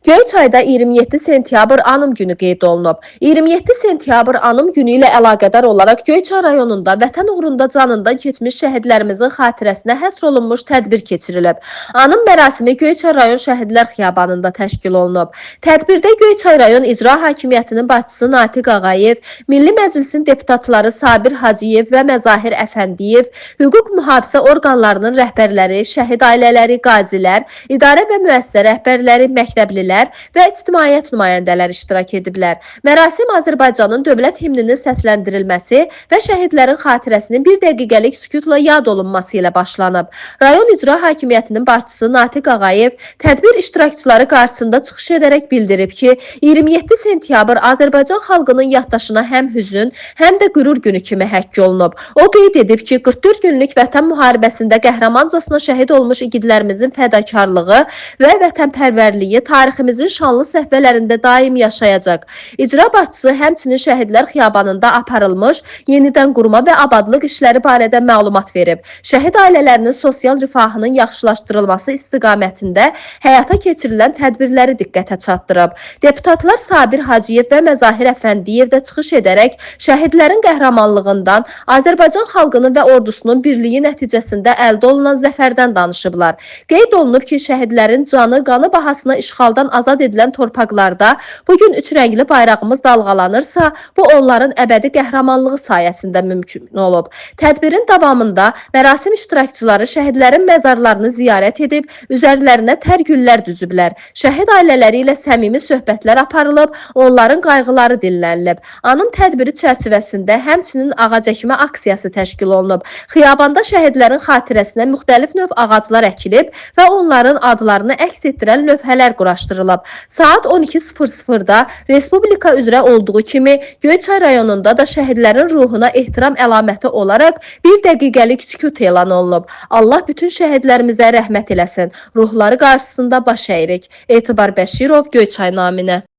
Göyçayda 27 sentyabr Anım günü qeyd olunub. 27 sentyabr Anım günü ilə əlaqədar olaraq Göyçay rayonunda vətən uğrunda canından keçmiş şəhidlərimizin xatirəsinə həsr olunmuş tədbir keçirilib. Anım mərasimi Göyçay rayon Şəhidlər Xiyabanında təşkil olunub. Tədbirdə Göyçay rayon İcra Hakimiyyətinin başçısı Natiq Ağayev, Milli Məclisin deputatları Sabir Hacıyev və Məzahir Əfəndiyev, hüquq mühafizə orqanlarının rəhbərləri, şəhid ailələri, qazilər, idarə və müəssisə rəhbərləri, məktəblilər və ictimaiyyət nümayəndələri iştirak ediblər. Mərasim Azərbaycanın dövlət himninin səsləndirilməsi və şəhidlərin xatirəsinin bir dəqiqəlik sükutla yad olunması ilə başlanıb. Rayon İcra Hakimiyyətinin başçısı Natiq Ağayev tədbir iştirakçıları qarşısında çıxış edərək bildirib ki, 27 sentyabr Azərbaycan xalqının yaddaşına həm hüzün, həm də qürur günü kimi həkk olunub. O qeyd edib ki, 44 günlük vətən müharibəsində qəhrəmancasına şəhid olmuş igidlərimizin fədakarlığı və vətənpərvərliyi tariximizin şanlı səhifələrində daim yaşayacaq. İcra başçısı həmçinin Şəhidlər Xiyabanında aparılmış yenidən qurma və abadlıq işləri barədə məlumat verib. Şəhid ailələrinin sosial rifahının yaxşılaşdırılması istiqamətində həyata keçirilən tədbirləri diqqətə çatdırıb. Deputatlar Sabir Hacıyev və Məzahir Əfəndiyev də çıxış edərək şəhidlərin qəhrəmanlığından, Azərbaycan xalqının və ordusunun birliyi nəticəsində əldə olunan zəfərdən danışıblar. Qeyd olunub ki, şəhidlərin canı, qanı bahasına işğaldan azad edilən torpaqlarda bu gün üç rəngli bayrağımız dalğalanırsa, bu onların əbədi qəhrəmanlığı sayəsində mümkün olub. Tədbirin davamında mərasim iştirakçıları şəhidlərin məzarlarını ziyarət edib, üzərlərinə tər güllər düzüblər. Şəhid ailələri ilə səmimi söhbətlər aparılıb, onların qayğıları dinlənilib. Anım tədbiri çərçivəsində həmçinin ağac əkmə aksiyası təşkil olunub. Xiyabanda şəhidlərin xatirəsinə müxtəlif növ ağaclar əkilib və onların adlarını əks etdirən lövhələr quraşdırılıb. Saat 12:00-da Respublika üzrə olduğu kimi Göyçay rayonunda da şəhidlərin ruhuna ehtiram əlaməti olaraq bir dəqiqəlik sükut elan olunub. Allah bütün şəhidlərimizə rəhmət eləsin. Ruhları qarşısında baş əyirik. Etibar Bəşirov, Göyçay naminə.